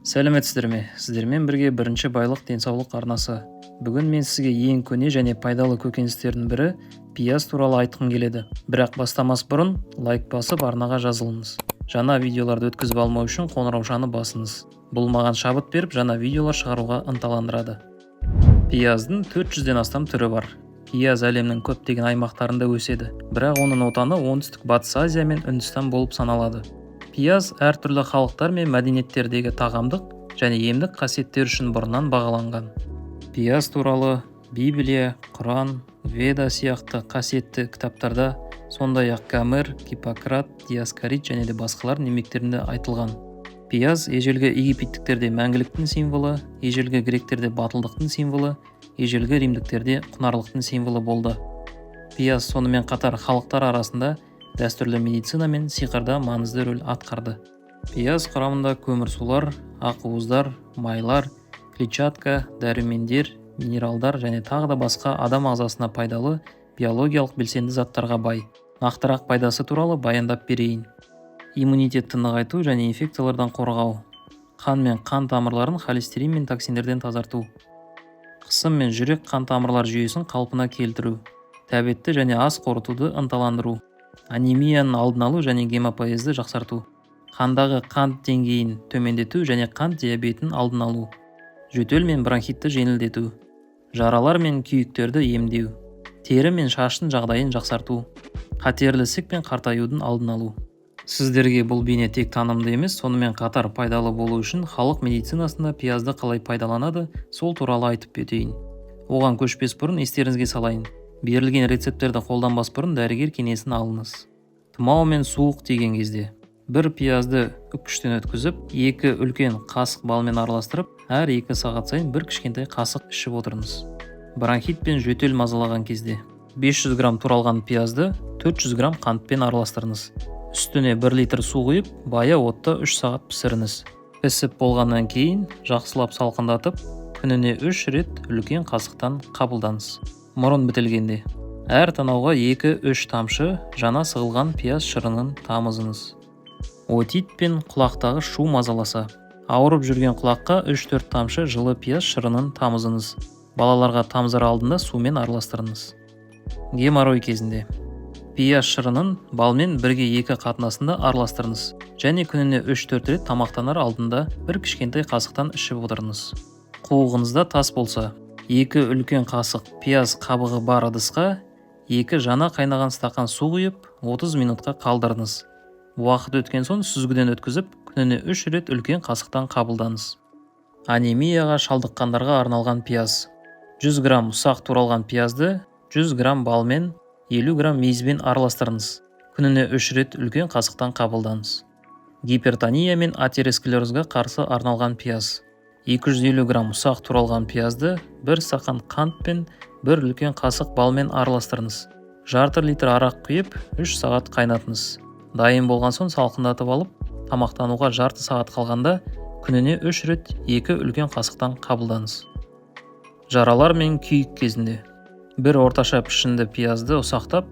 Сәлеметсіздер ме? Сіздермен бірге Бірінші байлық денсаулық арнасы. Бүгін мен сізге ең көне және пайдалы көкөністердің бірі пияз туралы айтқым келеді. Бірақ бастамас бұрын лайк басып, арнаға жазылыңыз. Жаңа видеоларды өткізіп алмау үшін қоңыраушаны басыңыз. Бұл маған шабыт беріп, жаңа видеолар шығаруға ынталандырады. Пияздың 400-ден астам түрі бар. Пияз әлемнің көптеген аймақтарында өседі, бірақ оның отаны Оңтүстік Батыс Азия мен Үндістан болып саналады. Пияз әртүрлі халықтар мен мәдениеттердегі тағамдық және емдік қасиеттері үшін бұрыннан бағаланған. Пияз туралы Библия, Құран, Веда сияқты қасиетті кітаптарда, сондай-ақ Гомер, Гиппократ, Диоскорид және де басқалардың еңбектерінде айтылған. Пияз ежелгі египеттіктерде мәңгіліктің символы, ежелгі гректерде батылдықтың символы, ежелгі римдіктерде құнарлықтың символы болды. Пияз сонымен қатар халықтар арасында дәстүрлі медицина мен сиқырда маңызды рөл атқарды. Пияз құрамында көмірсулар, ақуыздар, майлар, клетчатка, дәрумендер, минералдар және тағы да басқа адам ағзасына пайдалы биологиялық белсенді заттарға бай. Нақтырақ пайдасы туралы баяндап берейін. Иммунитетті нығайту және инфекциялардан қорғау, қан мен қан тамырларын холестерин мен токсиндерден тазарту, қысым мен жүрек қан тамырлар жүйесін қалпына келтіру, тәбетті және ас қорытуды ынталандыру, анемияның алдын алу және гемопоэзді жақсарту, қандағы қант деңгейін төмендету және қант диабетінің алдын алу, жөтел мен бронхитті жеңілдету, жаралар мен күйіктерді емдеу, тері мен шаштың жағдайын жақсарту, қатерлі ісік пен қартаюдың алдын алу. Сіздерге бұл бейне тек танымды емес, сонымен қатар пайдалы болу үшін халық медицинасында пиязды қалай пайдаланады, сол туралы айтып өтейін. Оған көшпес бұрын естеріңізге салайын: берілген рецепттерді қолданбас бұрын дәрігер кеңесін алыңыз. Тұмау мен суық тиген кезде бір пиязды үккіштен өткізіп, 2 үлкен қасық балмен араластырып, әр 2 сағат сайын бір кішкентай қасық ішіп отырыңыз. Бронхит пен жөтел мазалаған кезде 500 грамм туралған пиязды 400 грамм қантпен араластырыңыз. Үстіне 1 литр су құйып, баяу отта 3 сағат пісіріңіз. Пісіп болғаннан кейін жақсылап салқындатып, күніне 3 рет үлкен қасықтан қабылдаңыз. Мұрын бітелгенде әр танауға 2-3 тамшы жаңа сығылған пияз шырынын тамызыңыз. Отит пен құлақтағы шу мазаласа, ауырып жүрген құлаққа 3-4 тамшы жылы пияз шырынын тамызыңыз. Балаларға тамызар алдында сумен араластырыңыз. Геморрой кезінде пияз шырынын балмен бірге 2 қатынасында араластырыңыз және күніне 3-4 рет тамақтанар алдында бір кішкентай қасықтан ішіп отырыңыз. Қуығыңызда тас болса, 2 үлкен қасық пияз қабығы бар ыдысқа 2 жаңа қайнаған стақан су құйып, 30 минутқа қалдырыңыз. Уақыт өткен соң сүзгіден өткізіп, күніне 3 рет үлкен қасықтан қабылдаңыз. Анемияға шалдыққандарға арналған пияз. 100 грамм ұсақ туралған пиязды 100 грамм балмен, 50 грамм мейізбен араластырыңыз. Күніне 3 рет үлкен қасықтан қабылдаңыз. Гипертония мен атеросклерозға қарсы арналған пияз. 250 грамм ұсақ туралған пиязды бір стақан қант пен бір үлкен қасық балмен араластырыңыз. Жарты литр арақ құйып, 3 сағат қайнатыңыз. Дайын болған соң салқындатып алып, тамақтануға жарты сағат қалғанда күніне 3 рет 2 үлкен қасықтан қабылдаңыз. Жаралар мен күйік кезінде бір орташа пішінді пиязды ұсақтап,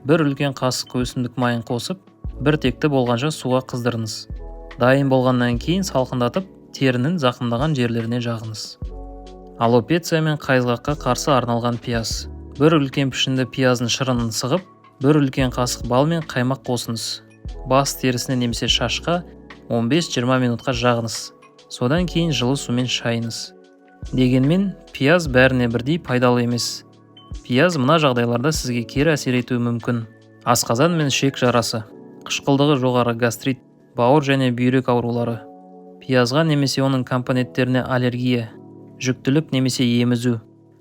бір үлкен қасық өсімдік майын қосып, бір текті болғанша суға қыздырыңыз. Дайын болғаннан кейін салқындатып, терінің зақымдаған жерлеріне жағыңыз. Алопеция мен қайызғаққа қарсы арналған пияз. Бір үлкен пішінді пияздың шырынын сығып, бір үлкен қасық бал мен қаймақ қосыңыз. Бас терісіне немесе шашқа 15-20 минутқа жағыңыз. Содан кейін жылы сумен шайыңыз. Дегенмен пияз бәріне бірдей пайдалы емес. Пияз мына жағдайларда сізге кері әсер етуі мүмкін: асқазан мен ішек жарасы, қышқылдығы жоғары гастрит, бауыр және бүйрек аурулары, пиязға немесе оның компоненттеріне аллергия, жүктілік немесе емізу.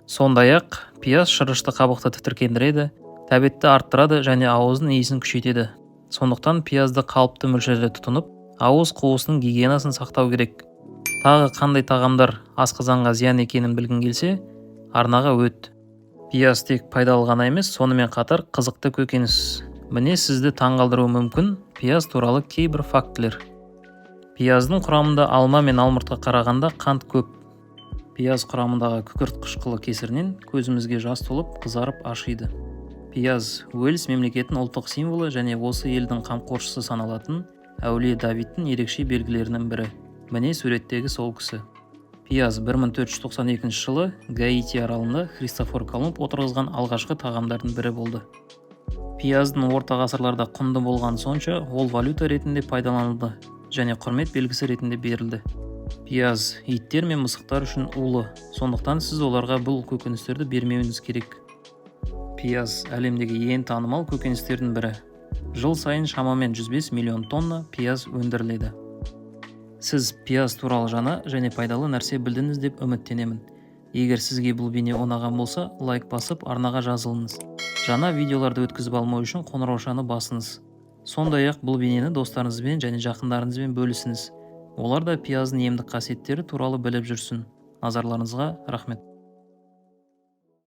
Сондай-ақ пияз шырышты қабықты тітіркендіреді, тәбетті арттырады және ауыздың иісін күшейтеді. Сондықтан пиязды қалыпты мөлшерде тұтынып, ауыз қуысының гигиенасын сақтау керек. Тағы қандай тағамдар асқазанға зиян екенін білгің келсе, арнаға өт. Пияз тек пайдалы ғана емес, сонымен қатар қызықты көкөніс. Міне, сізді таңғалдыруы мүмкін пияз туралы кейбір фактілер. Пияздың құрамында алма мен алмұртқа қарағанда қант көп. Пияз құрамындағы күкірт қышқылы кесірінен көзімізге жас толып, қызарып ашиды. Пияз Уэльс мемлекетінің ұлттық символы және осы елдің қамқоршысы саналатын әулие Давидтің ерекше белгілерінің бірі. Міне, суреттегі сол кісі. Пияз 1492 жылы Гаити аралында Христофор Колумб отырғызған алғашқы тағамдардың бірі болды. Пияздың орта ғасырларда құнды болғаны сонша, ол валюта ретінде пайдаланылды және құрмет белгісі ретінде берілді. Пияз иттер мен мысықтар үшін улы, сондықтан сіз оларға бұл көкөністерді бермеуіңіз керек. Пияз әлемдегі ең танымал көкөністердің бірі. Жыл сайын шамамен 105 миллион тонна пияз өндіріледі. Сіз пияз туралы жаңа және пайдалы нәрсе білдіңіз деп үміттенемін. Егер сізге бұл бейне ұнаған болса, лайк басып, арнаға жазылыңыз. Жаңа видеоларды өткізіп алмау үшін қоңыраушаны басыңыз. Сондай ақ бұл бейнені достарыңызбен және жақындарыңызбен бөлісіңіз, олар да пияздың емдік қасиеттері туралы біліп жүрсін. Назарларыңызға рахмет.